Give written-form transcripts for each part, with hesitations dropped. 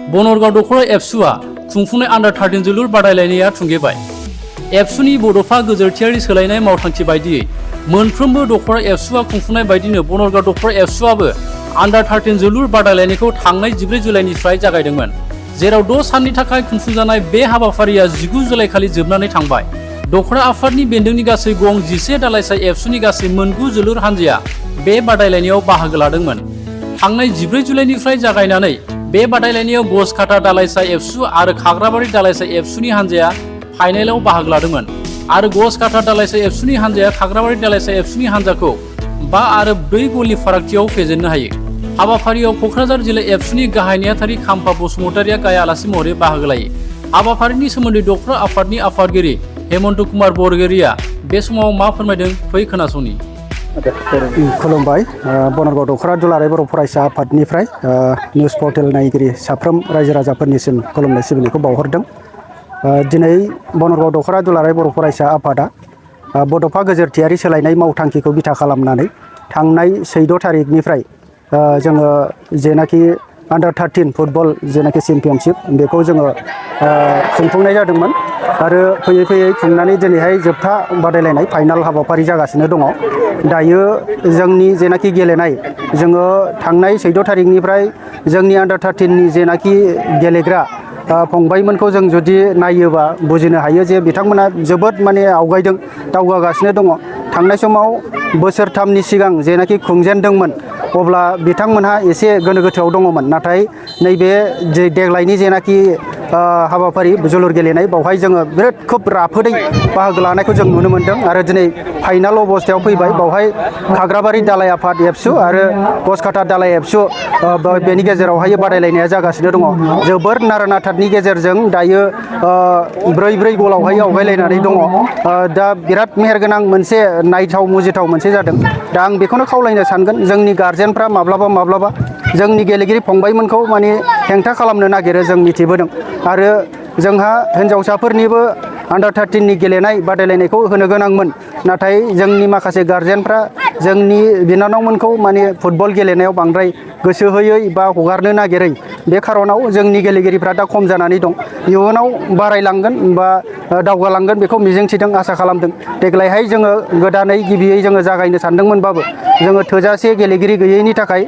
बनरगाव दखरा एबसुआ खुंफुंनाय आन्डार 13 जोलुर बादायलायनाया थुंगेबाय। एबसुनि बड'फा गोजोरथियारि सोलायनाय मावथांखि बायदियै मोनफ्रोमबो दखरा एबसुआ खुंफुंनाय बायदिनो बनरगाव दखरा एबसुआबो आन्डार 13 जोलुर बादायलायनायखौ थांनाय 14 जुलाइनिफ्राय जागायदोंमोन, जेराव 6 साननि थाखाय खुंफुंजानाय बे हाबाफारिया 19 जुलाइ खालि जोबनानै थांबाय। दखरा आफादनि बेन्दोंनि गासै गं 11 दालाइसा एबसुनि गासै 9 जोलुर हानजाया बे बादायलायनायाव बाहागो लादोंमोन। थांनाय 14 जुलाइनिफ्राय जागायनानै बे बादायलायनायाव गसकाटा दालाइसा एबसु आरो खाग्राबारि दालाइसा एबसुनि हानजाया फाइनालाव बाहागो लादोंमोन आरो गसकाटा दालाइसा एबसुनि हानजाया खाग्राबारि दालाइसा एबसुनि हानजाखौ 5 आरो 4 गलनि फारागथियाव फेजेननो हायो। हाबाफारियाव क'क्राझार जिल्ला एबसुनि गाहाय नेहाथारि खाम्फा बसुमतारिया गाहाय आलासि महरै बाहागो लायो। हाबाफारिनि सोमोन्दै दखरा आफादनि आफादगिरि हेमन्त कुमार बरगयारिया बे समाव मा फोरमायदों फै खोनासंनि। खुलुमबाय। बनरगाव दखरा दुलाराय बर' फरायसा आफादनिफ्राय निउस पर्टेल नायगिरि साफ्रोम रायजो राजाफोरनिसिम खुलुमनाय सिबिनायखौ बावहरदों। दिनै बनरगाव दखरा दुलाराय बर' फरायसा आफादा बड'फा गोजोरथियारि सोलायनाय मावथांखिखौ बिथा खालामनानै थांनाय 14 थारिखनिफ्राय जोङो जेनाखि आन्डार 13 फुटबल जेनाखि चेम्पियनशिप बेखौ जोङो खुंफुंनाय जादोंमोन आरो फैयै फैयै खुंनानै दिनैहाय जोबथा बादायलायनाय फाइनाल हाबाफारि जागासिनो दङ। दायो जोंनि जेनाखि गेलेनाय जोङो थांनाय 14 थारिखनिफ्राय जोंनि आन्डार 13नि जेनाखि गेलेग्रा फंबायमोनखौ जों जुदि नायोबा बुजिनो हायो जे बिथांमोना जोबोद माने आवगायदों, दावगागासिनो दङ। थांनाय समाव बोसोरथामनि सिगां जेनाखि खुंजेनदोंमोन अब्ला बिथांमोनहा एसे गोनो गोथोआव दङमोन, नाथाय नैबे देग्लायनि जेनाखि हाबाफारि जोलुर गेलेनाय बावहाय जोङो बिराद खोब राफोदै बाहागो लानायखौ जों नुनो मोन्दों आरो दिनै फाइनाल अबस्थायाव फैबाय। बावहाय खाग्राबारि दालाइ आफाद एबसु आरो गसकाटा दालाइ एबसु बेनि गेजेरावहाय बादायलायनाया जागासिनो दङ। जोबोर नारा नाथानि गेजेरजों दायो 4 गलावहाय आवगायलायनानै दङ। दा बिराद मेहेरगोनां मोनसे नायथाव मुजिथाव मोनसे जादों। दा आं बेखौनो खावलायनो सानगोन जोंनि गारजेनफ्रा माब्लाबा जोंनि गेलेगिरि फंबायमोनखौ माने हेंथा खालामनो नागिरो, जों मिथिबोदों। आरो जोंहा हिन्जावसाफोरनिबो आन्डार 13नि गेलेनाय बादायलायनायखौ होनो गोनांमोन, नाथाय जोंनि माखासे गारजेनफ्रा जोंनि बिनानावमोनखौ माने फुटबल गेलेनायाव बांद्राय गोसो होयै बा हगारनो नागिरै, बे खार'नाव जोंनि गेलेगिरिफ्रा दा खम जानानै दं। इयुनाव बारायलांगोन बा दावगालांगोन बेखौ मिजिंथिदों, आसा खालामदों। देग्लायहाय जोङो गोदानै गिबियै जोङो जागायनो सानदोंमोनबाबो जोङो थोजासे गेलेगिरि गैयैनि थाखाय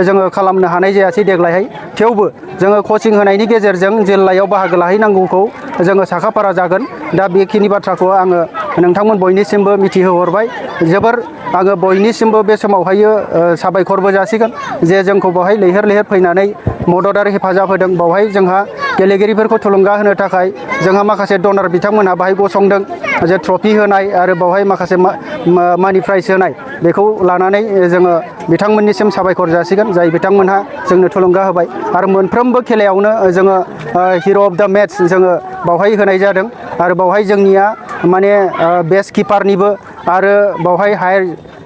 जोङो खालामनो हानाय जायासै देग्लायहाय। थेवबो जोङो कचिं होनायनि गेजेरजों जिल्लायाव बाहागो लाहैनांगौखौ जोङो साखाफारा जागोन। दा बेखिनि बाथ्राखौ आङो नोंथांमोन बयनिसिमबो मिथिहोहरबाय। जोबोर आङो बयनिसिमबो बे समावहायो साबायखरबो जासिगोन जे जोंखौ बेवहाय लैहोर लैहोर फैनानै मदद आरो हेफाजाब होदों। बावहाय जोंहा गेलेगिरिफोरखौ थुलुंगा होनो थाखाय जोंहा माखासे डनार बिथांमोनहा बाहाय गसंदों, जे ट्रफि होनाय आरो बावहाय माखासे मानि प्राइज होनाय, बेखौ लानानै जोङो बिथांमोननिसिम साबायखर जासिगोन जाय बिथांमोनहा जोंनो थुलुंगा होबाय। आरो मोनफ्रोमबो खेलायावनो जोङो हिर' अफ दा मेट्स जोङो बावहाय होनाय जादों आरो बावहाय जोंनिया माने बेस्ट किपारनिबो आरो बावहाय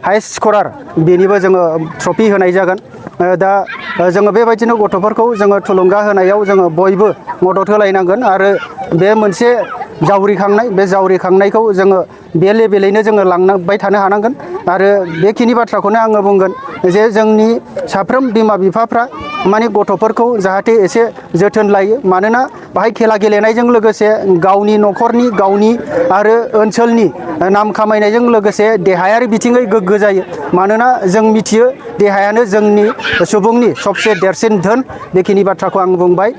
हाइस्ट स्करार बेनिबो जोङो ट्रफि होनाय जागोन। दा जोङो बेबायदिनो गथ'फोरखौ जोङो थुलुंगा होनायाव जोङो बयबो मदद होलायनांगोन आरो बे मोनसे जावरिखांनाय, बे जावरिखांनायखौ जोङो बे लेभेलैनो जोङो लांबाय थानो हानांगोन। आरो बेखिनि बाथ्राखौनो आङो बुंगोन जे जोंनि साफ्रोम बिमा बिफाफ्रा माने गथ'फोरखौ जाहाथे एसे जोथोन लायो, मानोना बाहाय खेला गेलेनायजों लोगोसे गावनि न'खरनि, गावनि आरो ओनसोलनि नाम खामायनायजों लोगोसे देहायारि बिथिङै गोग्गो जायो। मानोना जों मिथियो देहायानो जोंनि सुबुंनि सबसे देरसिन धोन। बेखिनि बाथ्राखौ आं बुंबाय।